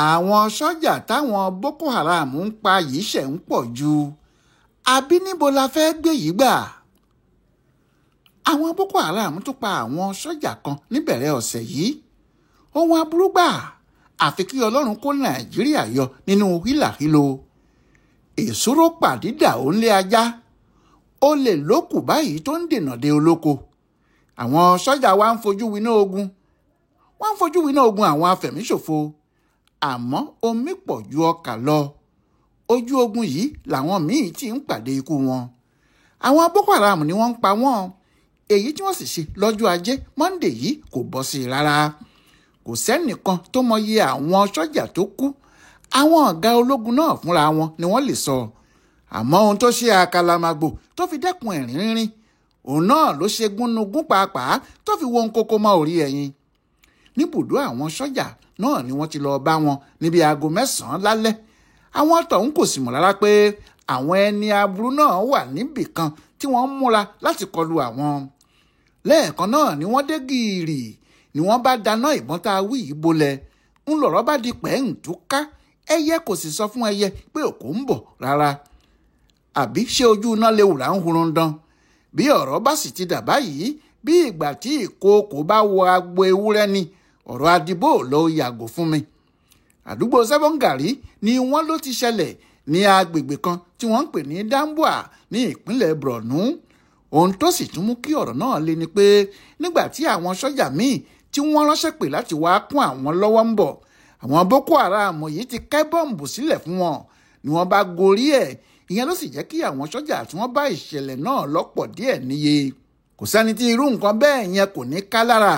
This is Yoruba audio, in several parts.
Àwọn sọ́jà táwọn Boko Haram ń pa yìí ṣe ń pọ̀ ju, àbí níbo la fẹ́ gbé yìí gbà? Àwọn Boko Haram tún pa àwọn sọ́jà kan níbẹ̀rẹ̀ ọ̀sẹ̀ yìí. Ohun aburú gbà, àfi kí Ọlọ́run kó Nàìjíríà yọ nínú hílàhílo. Èsúró pàdídà ó ń lé ajá, ó lè lókù báyìí tó ń dènà de olóko. Àwọn sọ́jà wa ń fojú winá ogun, wọ́n ń fojú winá ogun àwọn afẹ̀míṣòfò, àmọ́ omi pọ̀ ju ọkà lọ. Ojú ogun yìí làwọn míì tí ń pàdé ikú wọn. Àwọn Boko Haram ni wọ́n ń pa wọ́n. Èyí tí wọ́n sì ṣe lọ́jọ́ ajé Monday yìí kò bọ́ sí i rárá. Kò sẹ́nìkan tó mọyì àwọn sọ́jà tó kú. Àwọn ọ̀gá ológun náà fúnra wọn ni wọ́n lè sọ. Àmọ́ ohun tó ṣe àkàlàmàgbò tó fi dẹ́kun ẹ̀rín rínrín, òun náà ló ṣe gúnnugún pàápàá tó fi wo nkókó mọ́ orí ẹyin. Níbùdó àwọn sọ́jà náà ni wọ́n ti lọ bá wọn níbi aago 9 lálẹ́. Àwọn tọ̀hún kò sì mọ̀ rárá pé àwọn ẹni aburú náà wà níbì kan tí wọ́n ń múra láti kọlu àwọn. Lẹ́ẹ̀kan náà ni wọ́n dé gìrì, ni wọ́n bá dáná ìbọn tá a wí yìí bolẹ̀. Ń lọ̀rọ̀ bá di pẹ́ǹtúká, ẹyẹ kò sì sọ fún ẹyẹ pé òkú ń bọ̀ rárá. Àbí ṣé ojú iná lè wùrà ń hurun dán? Bí ọ̀rọ̀ bá sì ti dà báyìí, bí ìgbà tí ìkookò bá wọ agbo ewúrẹ́ ni, ọ̀rọ̀ àdìbò ló yàgò fún mi. Àdúgbò Sẹ́fọ̀ngàrí ni wọ́n ló ti ṣẹlẹ̀ ní agbègbè kan tí wọ́n ń pè ní Dambua ní ìpínlẹ̀ Borno. Ohun tó sì tún mú kí ọ̀rọ̀ náà le ni pé nígbà tí àwọn sọ́jà míì tí wọ́n ránṣẹ́ pè láti wá kún àwọn lọ́wọ́ ń bọ̀, àwọn Boko Haram yìí ti kẹ́ bọ́ǹbù sílẹ̀ fún wọn ni wọ́n bá gorí ẹ̀. Ìyẹn ló sì jẹ́ kí àwọn sọ́jà tí wọ́n bá ìṣẹ̀lẹ̀ náà lọ́pọ̀ díẹ̀ níye. Kò sẹ́ni tí irú nǹkan bẹ́ẹ̀ yẹn kò ní ká lára.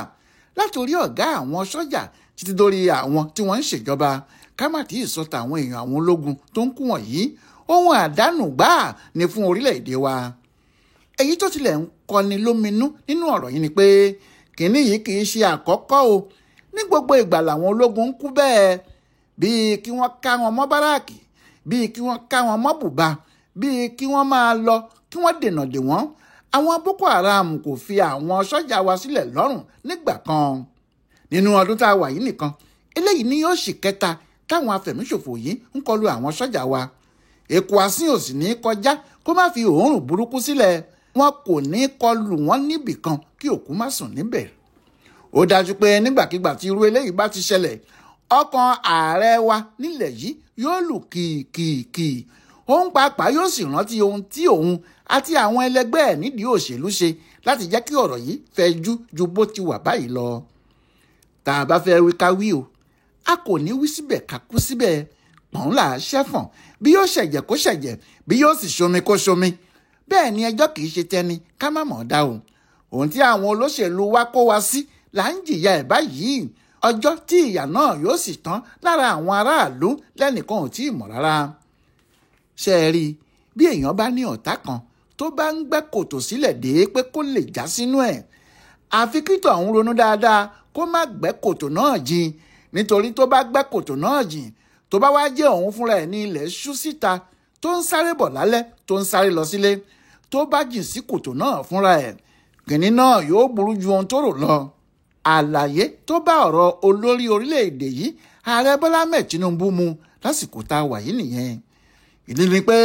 Látòrí ọ̀gá àwọn sọ́jà títí dórí àwọn tí wọ́n ń ṣèjọba, ká má tí ì sọ tàwọn èèyàn àwọn ológun tó ń kú wọ̀nyí, ohun àdánù gbáà ni fún orílẹ̀-èdè wa. Èyí tó tilẹ̀ ń kọni lóminú nínú ọ̀rọ̀ yìí ni pé kínní yìí kì í ṣe àkọ́kọ́ o. Ní gbogbo ìgbà làwọn ológun ń kú bẹ́ẹ̀, bíi kí wọ́n ká wọn mọ́ báràkì, bíi kí wọ́n ká wọn mọ́ bùbá, bíi kí wọ́n máa lọ kí wọ́n dènà dè wọ́n. Àwọn Boko Haram kò fi àwọn sọ́jà wa sílẹ̀ lọ́rùn nígbà kan. Nínú ọdún tá a wà yìí nìkan, eléyìí ni yóò ṣì kẹta táwọn afẹ̀míṣòfò yìí ń kọlu àwọn sọ́jà wa. Èkó asín ò sì ní kọjá kó má fi òórùn burúkú sílẹ̀. Wọn kò ní kọlù wọn níbì kan kí òkú má sùn níbẹ̀. Ó dájú pé nígbàkigbà tí irú eléyìí bá ti ṣẹlẹ̀, ọkàn ààrẹ wa nílẹ̀ yìí yóò lù kìkìkì. Òun pàápàá yóò sì rántí ohun tí òun àti àwọn ẹlẹgbẹ́ ẹ̀ nídìí òṣèlú ṣe láti jẹ́ kí ọ̀rọ̀ yìí fẹjú ju bó ti wà báyìí lọ. Tá a bá fẹ́ wí ká wí o, a kò ní wí síbẹ̀ ká kú síbẹ̀. Pọ̀n là á ṣẹ́fọ̀n, bí yóò ṣẹ̀jẹ̀ kó ṣẹ̀jẹ̀, bí yóò sì ṣomi kó ṣomi. Bẹ́ẹ̀ ni ẹjọ́ kì í ṣe tẹni ká má mọ̀ dá o. Ohun tí àwọn olóṣèlú wa kó wa sí là ń jìyà ẹ̀ báyìí. Ọjọ́ tí ìyà náà yóò sì tán lára àwọn aráàlú lẹ́nìkan ò tí ì mọ̀ rárá. Ṣé ẹ rí i, bí èèyàn bá ní ọ̀tá kan tó bá ń gbẹ́ kòtò sílẹ̀ dé pé kó lè já sínú ẹ̀, àfi kí tọ̀hún ronú dáadáa kó má gbẹ́ kòtò náà jìn. Nítorí tó bá gbẹ́ kòtò náà jìn, tó bá wá jẹ́ òun fúnra ẹ̀ ní ilẹ̀ ṣú síta tó ń sáré bọ̀ lálẹ́ tó ń sáré lọ sílé, tó bá jìn sí kòtò náà fúnra ẹ̀, kìnní náà yóò burú ju ohun tó rò lọ. Àlàyé tó bá ọ̀rọ̀ olórí orílẹ̀-èdè yìí Ààrẹ Bọ́lá Ahmed Tinubu mu lásìkò tá a wà yìí nìyẹn. Ìdí ni pé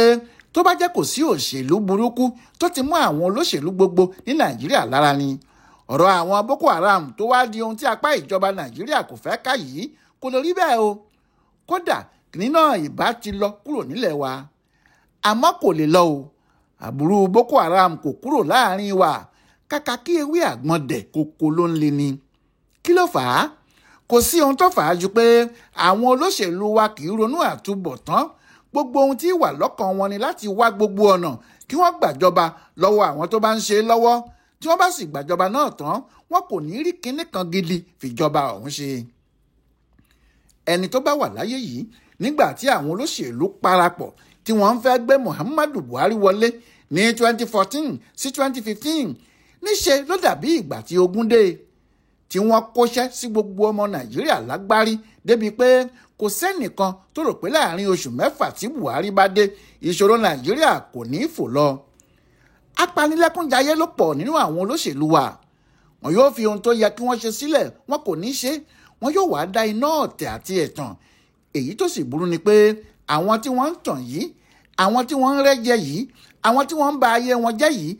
tó bá jẹ́ kò sí òṣèlú burúkú tó ti mú àwọn olóṣèlú gbogbo ní Nàìjíríà lára ni, ọ̀rọ̀ àwọn Boko Haram tó wá di ohun tí apá ìjọba Nàìjíríà kò fẹ́ ká yìí kò lè rí bẹ́ẹ̀ o. Kódà kìnní náà ìbá ti lọ kúrò nílẹ̀ wa, àmọ́ kò lè lọ o. Àbúrú Boko Haram kò kúrò láàrin wa, kàkà kí ewé àgbọn dẹ̀ kókó ló ń le ni. Kí ló fà á? Kò sí ohun tó fà á ju pé àwọn olóṣèlú wa kì í ronú àtúbọ̀tán. Gbogbo ohun tí wà lọ́kàn wọn ni láti wá gbogbo ọ̀nà kí wọ́n gbàjọba lọ́wọ́ àwọn tó bá ń ṣe lọ́wọ́. Tí wọ́n bá sì gbàjọba náà tán, wọn kò ní rí kinní kan gidi fìjọba ọ̀hún ṣe. Ẹni tó bá wà láyé yìí nígbà tí àwọn olóṣèlú parapọ̀ tí wọ́n ń fẹ́ gbé Muhammadu Buhari wọlé ní 2014 sí 2015, níṣe ló dàbí ìgbà tí ogun dé, tí wọ́n kóṣẹ́ sí gbogbo ọmọ Nàìjíríà lágbárí débi pé kò sẹ́nìkan tó rò pé láàrin oṣù 6 tí Buhari bá dé, ìṣòro Nàìjíríà kò ní í fò lọ. Apanilẹ́kúnjayé ló pọ̀ nínú àwọn olóṣèlú wa. Wọn yóò fi ohun tó yẹ kí wọ́n ṣe sílẹ̀, wọn kò ní ṣe. Wọn yóò wá dá iná ọ̀tẹ̀ àti ẹ̀tàn Èyí tó sì burú ni pé àwọn tí wọ́n ń tàn yìí, àwọn tí wọ́n ń rẹ́jẹ yìí, àwọn tí wọ́n ń ba ayé wọn jẹ́ yìí,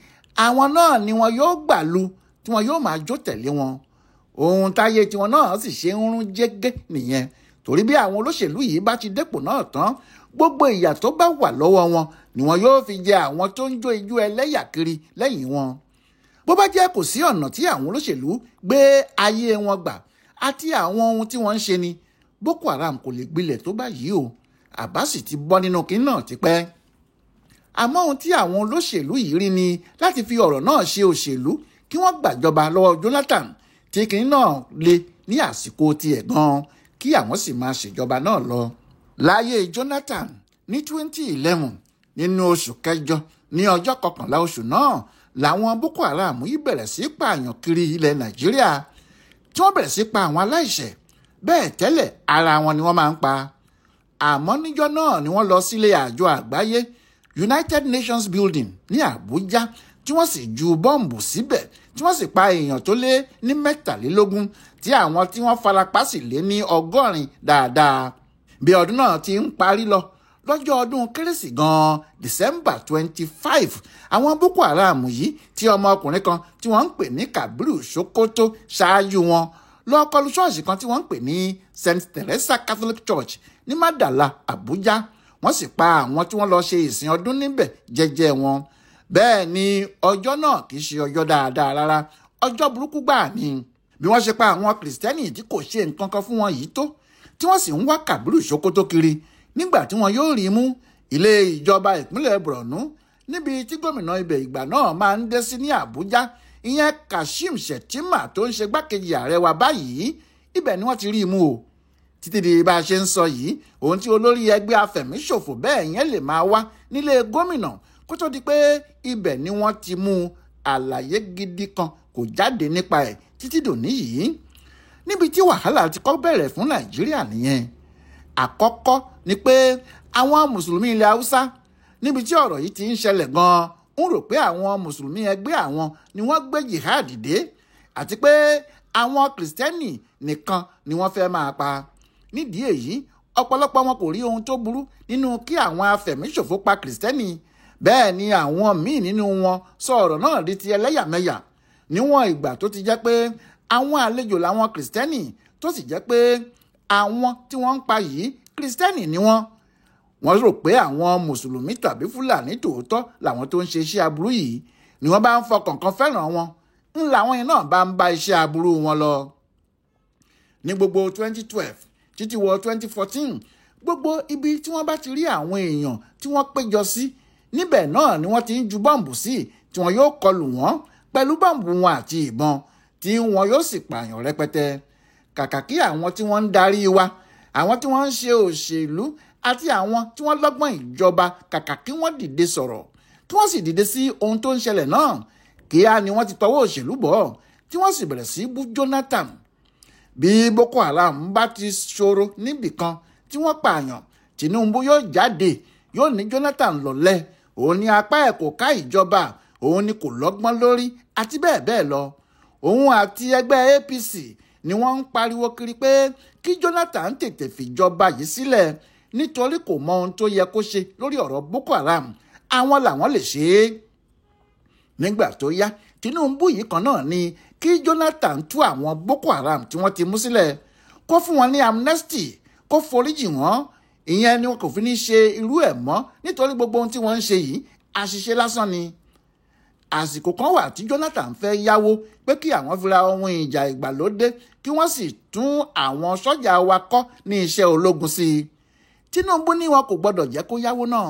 àwọn náà ni wọn yóò gbà lu tí wọn yóò máa jó tẹ̀lé wọn. Ohun táyé tiwọn náà sì ṣe ń rún jẹ́gẹ́ nìyẹn, torí bí àwọn olóṣèlú yìí bá ti dépò náà tán, gbogbo ìyà tó bá wà lọ́wọ́ wọn ni wọn yóò fi jẹ àwọn tó ń jó ijó ẹlẹ́yà kiri lẹ́yìn wọn. Bó bá jẹ́ kò sí ọ̀nà tí àwọn olóṣèlú gbé ayé wọn gbà àti àwọn ohun tí wọ́n ń ṣe ni, Boko Haram kò lè gbilẹ̀ tó báyìí o. Àbá sì ti bọ́ nínú kinní náà tipẹ́. Àmọ́ ohun tí àwọn olóṣèlú yìí rí ni láti fi ọ̀rọ̀ náà ṣe òṣèlú kí wọ́n gbàjọba lọ́wọ́ Jonathan tí kinní náà le ní àsìkò tiẹ̀ gan-an, kí àwọn sì máa ṣèjọba náà lọ. Láyé Jonathan ní 2011 nínú oṣù kẹjọ ní ọjọ́ kọkànlá oṣù náà làwọn Boko Haram yìí bẹ̀rẹ̀ sí pààyàn kiri ilẹ̀ Nàìjíríà, tí wọ́n bẹ̀rẹ̀ sí pa àwọn aláìṣẹ̀. Bẹ́ẹ̀ tẹ́lẹ̀ ara wọn ni wọ́n máa ń pa. Àmọ́ níjọ́ náà ni wọ́n lọ sílé àjọ àgbáyé United Nations Building ní Àbújá, tí wọ́n sì ju bọ́ǹbù síbẹ̀, tí wọ́n sì pa èèyàn tó lé ní 23, tí àwọn tí wọ́n farapa sì lé ní 80 dáadáa. Bí ọdún náà ti ń parí lọ lọ́jọ́ ọdún kérésì gan-an December 25, àwọn Boko Haram yìí tí ọmọkùnrin kan tí wọ́n ń pè ní Kabiru Sokoto ṣáájú wọn lọ kọlu ṣọ́ọ̀ṣì kan tí wọ́n ń pè ní St. Teresa Catholic Church ní Madala, Abuja. Wọ́n sì pa àwọn tí wọ́n lọ ṣe ìsìn ọdún níbẹ̀ jẹ́jẹ́ wọn. Bẹ́ẹ̀ ni ọjọ́ náà kì í ṣe ọjọ́ dáadáa rárá, ọjọ́ burúkú gbáà ni. Bí wọ́n ṣe pa àwọn kìrìsìtẹ́nì tí kò ṣe nǹkan kan fún wọn yìí tó, tí wọ́n sì ń wá Kabiru Sokoto kiri nígbà tí wọn yóò rí mú ilé ìjọba ìpínlẹ̀ Borno níbi tí gómìnà ibẹ̀ ìgbà náà máa ń dé sí ní Àbújá, ìyẹn Kashim Shettima tó ń ṣe gbákejì ààrẹ wa báyìí, ibẹ̀ ni wọ́n ti rí i mú o. Títí di bá a ṣe ń sọ yìí, ohun tí olórí ẹgbẹ́ afẹ̀míṣòfò bẹ́ẹ̀ yẹn lè máa wá nílé gómìnà kó tó di pé ibẹ̀ ni wọ́n ti mú un, àlàyé gidi kan kò jáde nípa ẹ̀ títí dòní yìí. Níbi tí wàhálà ti kọ́ bẹ̀rẹ̀ fún Nàìjíríà nìyẹn. Àkọ́kọ́ ni pé àwọn mùsùlùmí ilẹ̀ Haúsá níbi tí ọ̀rọ̀ yìí ti ń ṣẹlẹ̀ gan-an ń rò pé àwọn mùsùlùmí ẹgbẹ́ àwọn ni wọ́n gbé jihad dé, àti pé àwọn kìrìsìtẹ́nì nìkan ni wọ́n fẹ́ máa pa. Nídìí èyí, ọ̀pọ̀lọpọ̀ wọn kò rí ohun tó burú nínú kí àwọn afẹ̀míṣòfò pa kìrìsìtẹ́nì. Bẹ́ẹ̀ ni àwọn míì nínú wọn sọ ọ̀rọ̀ náà di ti ẹlẹ́yàmẹ̀yà, níwọ̀n ìgbà tó ti jẹ́ pé àwọn àlejò làwọn kìrìsìtẹ́nì, tó sì jẹ́ pé àwọn tí wọ́n ń pa yìí kìrìsìtẹ́nì ni wọ́n. Wọ́n rò pé àwọn mùsùlùmí tàbí fúlàní tòótọ́ làwọn tó ń ṣe iṣẹ́ aburú yìí ni wọ́n bá ń fọkàn kan fẹ́ràn wọn, ń làwọn yẹn náà bá ń bá iṣẹ́ aburú wọn lọ. Ní gbogbo 2012 títí wọ 2014, gbogbo ibi tí wọ́n bá ti rí àwọn èèyàn tí wọ́n péjọ sí níbẹ̀ náà ni wọ́n ti ń ju bọ́ǹbù sí, tí wọ́n yóò kọlù wọ́n pẹ̀lú bọ́ǹbù wọn àti ìbọn, tí wọn yóò sì pààyàn rẹpẹtẹ. Kàkà kí àwọn tí wọ́n ń darí wa, àwọn tí wọ́n ń ṣe òṣèlú àti àwọn tí wọ́n lọ́gbọ́n ìjọba, kàkà kí wọ́n dìde sọ̀rọ̀, kí wọ́n sì dìde sí ohun tó ń ṣẹlẹ̀ náà, kíá ni wọ́n ti tọwọ́ òṣèlú bọ̀, tí wọ́n sì bẹ̀rẹ̀ sí bú Jonathan. Bí Boko Haram bá ti ṣòro níbìkan tí wọ́n pààyàn, Tinubu yóò jáde, yóò ní Jonathan lọ́lẹ̀, òun ni apá ẹ̀ kò ká ìjọba, òun ni kò lọ́gbọ́n lórí àti bẹ́ẹ̀ bẹ́ẹ̀ lọ. Òun àti ẹgbẹ́ APC ni wọ́n ń pariwo kiri pé kí Jonathan tètè fìjọba yìí sílẹ̀ nítorí kò mọ ohun tó yẹ kó ṣe lórí ọ̀rọ̀ Boko Haram, àwọn làwọn lè ṣe é. Nígbà tó yá, Tinubu yìí kan náà ni kí Jonathan tú àwọn Boko Haram tí wọ́n ti mú sílẹ̀, kó fún wọn ní amnesty, kó foríjì wọ́n, ìyẹn ni wọn kò fi ní ṣe irú ẹ̀ mọ́, nítorí gbogbo ohun tí wọ́n ń ṣe yìí àṣìṣe lásán ni. Àsìkò kan wà tí Jonathan fẹ́ yáwó pé kí àwọn fi ra ohun ìjà ìgbàlódé kí wọ́n sì tún àwọn sọ́jà wa kọ́ ní iṣẹ́ ológun sí i. Tinubu ní wọn kò gbọdọ̀ jẹ́ kó yáwó náà,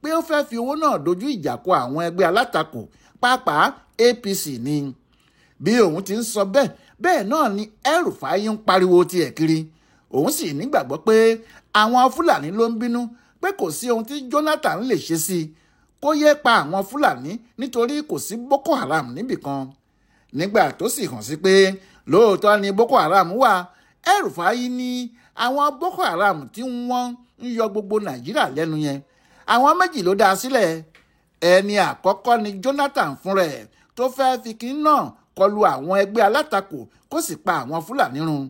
pé ó fẹ́ fi owó náà dojú ìjà kọ àwọn ẹgbẹ́ alátakò, pàápàá APC ni. Bí òun ti ń sọ bẹ́ẹ̀, bẹ́ẹ̀ náà ni El-Rufai ń pariwo tiẹ̀ kiri. Òun sì nígbàgbọ́ pé àwọn Fúlàní ló ń bínú, pé kò sí ohun tí Jonathan lè ṣe sí i, kó yé pa àwọn Fúlàní nítorí kò sí Boko Haram níbìkan. Nígbà tó sì hàn sí pé lóòótọ́ ni Boko Haram wà, El-Rufai ní àwọn Boko Haram tí wọ́n ń yọ gbogbo Nàìjíríà lẹ́nu yẹn, àwọn méjì ló dá sílẹ̀. Ẹni àkọ́kọ́ ni Jonathan fúnra ẹ̀ tó fẹ́ fi kín náà kọlu àwọn ẹgbẹ́ alátakò kó sì pa àwọn Fúlàní run.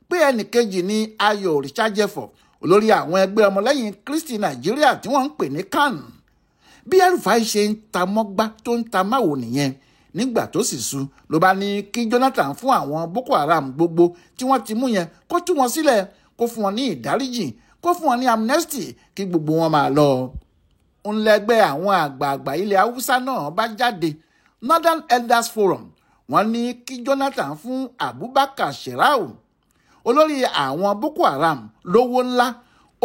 Pé ẹnì kejì ni Ayọ̀ Òrìṣàjẹfọ̀, Olórí àwọn ẹgbẹ́ ọmọlẹ́yìn Kristi Nàìjíríà tí wọ́n ń pè ní CAN. Bí El-Rufai ṣe ń ta mọ́gbá tó ń ta máwo nìyẹn. Nígbà tó sì sú ló bá ní kí Jonathan fún àwọn Boko Haram gbogbo tí wọ́n ti mú yẹn kó tú wọn sílẹ̀, kó fún wọn ní ìdáríjì, kó fún wọn ní amnesty, kí gbogbo wọn máa lọ. Ńlẹgbẹ́ àwọn àgbààgbà ilẹ̀ Haúsá náà bá jáde, Northern Elders Forum, wọ́n ní kí Jonathan fún Abubakar Shekau, olórí àwọn Boko Haram, lówó ńlá,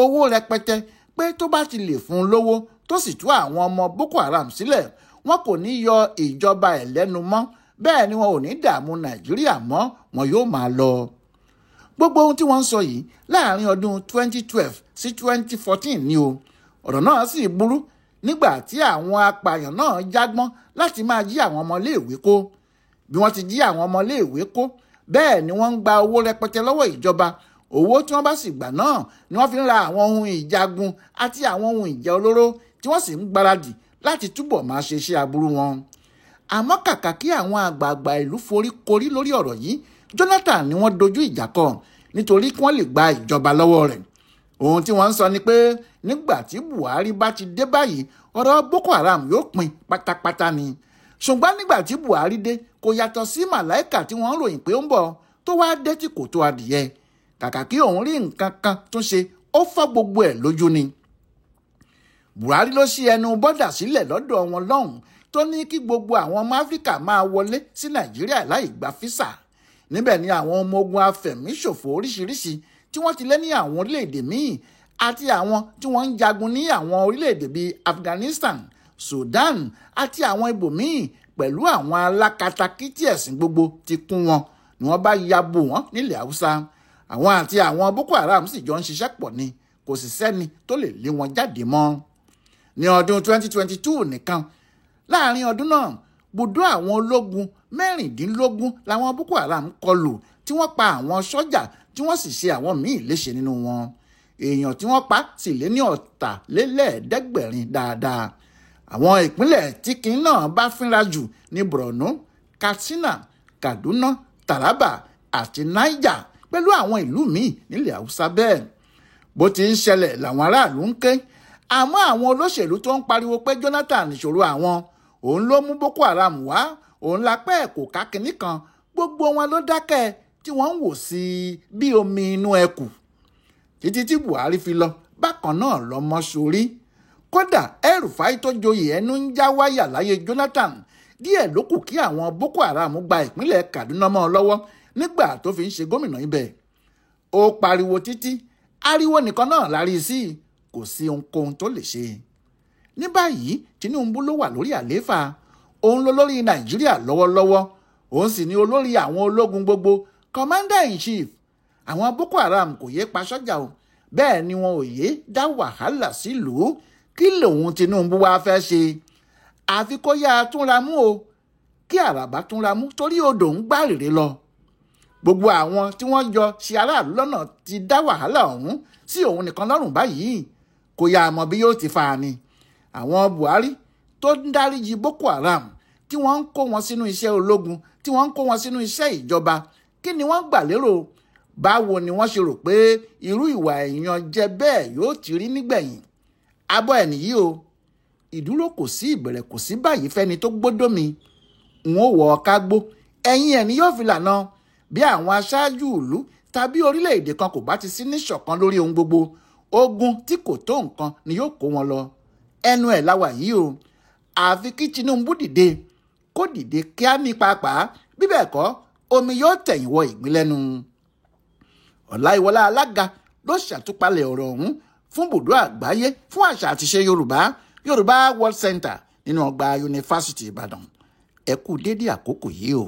owó rẹpẹtẹ, pé tó bá ti lè fún un lówó tó sì tú àwọn ọmọ Boko Haram sílẹ̀, wọn kò ní yọ ìjọba ẹ̀ lẹ́nu mọ́, bẹ́ẹ̀ ni wọn ò ní dààmú Nàìjíríà mọ́, wọn yóò máa lọ. Gbogbo ohun tí wọ́n ń sọ yìí láàrin ọdún 2012 sí 2014 ni o. Ọ̀rọ̀ náà sì burú nígbà tí àwọn apààyàn náà jágbọ́n láti máa jí àwọn ọmọléèwé kó. Bí wọ́n ti jí àwọn ọmọléèwé kó, bẹ́ẹ̀ ni wọ́n ń gba owó rẹpẹtẹ lọ́wọ́ ìjọba. Owó tí wọ́n bá sì gbà náà ni wọ́n fi ń ra àwọn ohun ìjagun àti àwọn ohun ìjà olóró tí wọ́n sì ń gbáradì láti túbọ̀ máa ṣe iṣẹ́ aburú wọn. Àmọ́ kàkà kí àwọn àgbààgbà ìlú forí korí lórí ọ̀rọ̀ yìí, Jonathan ni wọ́n dojú ìjà kọ nítorí kí wọ́n lè gba ìjọba lọ́wọ́ rẹ̀. Ohun tí wọ́n ń sọ ni pé nígbà tí Buhari bá ti dé báyìí, ọ̀rọ̀ Boko Haram yóò pin pátápátá ni. Ṣùgbọ́n nígbà tí Buhari dé, kò yàtọ̀ sí màláìkà tí wọ́n ń ròyìn pé ó ń bọ̀ tó wá dé tí kò tó adìyẹ. Kàkà kí òun rí nǹkan kan tó ṣe, ó fọ́ gbogbo ẹ̀ lójú ni. Buhari ló ṣí ẹnu bọ́dà sílẹ̀ lọ́dọ̀ wọn lọ́hùn tó ní kí gbogbo àwọn ọmọ Áfíríkà máa wọlé sí Nàìjíríà láì gba físà. Níbẹ̀ ni àwọn ọmọ ogun afẹ̀míṣòfò oríṣiríṣi tí wọ́n ti lé ní àwọn orílẹ̀-èdè míì àti àwọn tí wọ́n ń jagun ní àwọn orílẹ̀-èdè bíi Afghanistan, Sudan àti àwọn ibòmíì pẹ̀lú àwọn alákatakítí ẹ̀sìn gbogbo ti kún wọn ni wọ́n bá ya bò wọ́n nílẹ̀ Haúsá. Àwọn àti àwọn Boko Haram sì jọ ń ṣiṣẹ́ pọ̀ ni, kò sì sẹ́ni tó lè lé wọn jáde mọ́. Ní ọdún 2022 nìkan, láàrin ọdún náà, bùdó àwọn ológun 16 làwọn Boko Haram kọlù tí wọ́n pa àwọn sọ́jà tí wọ́n sì ṣe àwọn míì léṣe nínú wọn. Èèyàn tí wọ́n pa sì lé ní 750 dáadáa. Àwọn ìpínlẹ̀ tí kinní náà bá fínra jù ní Borno, Katsina, Kaduna, Taraba àti Niger pẹ̀lú àwọn ìlú míì nílẹ̀ Haúsá bẹ́ẹ̀. Bó ti ń ṣẹlẹ̀ làwọn aráàlú ń ké. Àmọ́ àwọn olóṣèlú tó ń pariwo pé Jonathan nìṣòro àwọn, òun ló mú Boko Haram wá, òun lápẹ́ kò ká kinní kan, gbogbo wọn ló dákẹ́ tí wọ́n ń wò sí bí omi inú ẹkù. Títí tí Buhari fi lọ, bákan náà lọmọ sórí. Kódà El-Rufai tó joyè ẹnu ń já wáyà láyé Jonathan, díẹ̀ ló kù kí àwọn Boko Haram gba ìpínlẹ̀ Kaduna mọ́ ọ lọ́wọ́ nígbà tó fi ń ṣe gómìnà ibẹ̀. Ó pariwo títí, ariwo nìkan náà la rí sí, kò sí ohunkóhun tó lè ṣe. Ní báyìí, Tinubu ló wà lórí àlééfà, òun ló lórí Nàìjíríà lọ́wọ́lọ́wọ́, òun sì ni olórí àwọn ológun gbogbo, Commander in Chief. Àwọn Boko Haram kò yé pa sọ́jà o, bẹ́ẹ̀ ni wọn ò yé dá wàhálà sílùú. Kí lòun Tinubu wá fẹ́ ṣe? Àfi kó yáa túnra mú o, kí àràbà túnra mú torí odò ń gbá rèrè lọ. Gbogbo àwọn tí wọ́n jọ ṣe aráàlú lọ́nà ti dá wàhálà ọ̀hún sí òun nìkan lọ́rùn báyìí. Kò yá mọ̀ bí yóò ti fa ni. Àwọn Buhari tó ń dáríjì Boko Haram tí wọ́n ń kó wọn sínú iṣẹ́ ológun, tí wọ́n ń kó wọn sínú iṣẹ́ ìjọba, kí ni wọ́n gbà lérò? Báwo ni wọ́n ṣe rò pé irú ìwà ìyànjẹ bẹ́ẹ̀ yóò ti rí nígbẹ̀yìn? Abọ́ ẹ̀ nìyí o. Ìdúró kò sí, ìbẹ̀rẹ̀ kò sí báyìí fẹ́ni tó gbódò mi. N ó wọ̀ ọ́ ká gbó, ẹ̀yìn ẹ̀ ni yóò fi lànà. Bí àwọn aṣáájú ìlú tàbí orílẹ̀-èdè kan kò bá ti sí níṣọ̀kan lórí ohun gbogbo, ogun tí kò tó nǹkan ni yóò kó wọn lọ. Ẹnu ẹ̀ láwà yìí o. Àfi kí Tinubu dìde, kó dìde kíá ní pàápàá, bí bẹ́ẹ̀ kọ́ omi yóò tẹ̀yìn wọ ìgbín lẹ́nu. Ọláìwọlá Alága ló ṣàtúpalẹ̀ ọ̀rọ̀ ọ̀hún fún bùdó àgbáyé fún àṣà àtiṣe Yorùbá, Yorùbá World Center nínú ọgbà Yunifásítì Ìbàdàn. Ẹ kú dédé àkókò yìí o.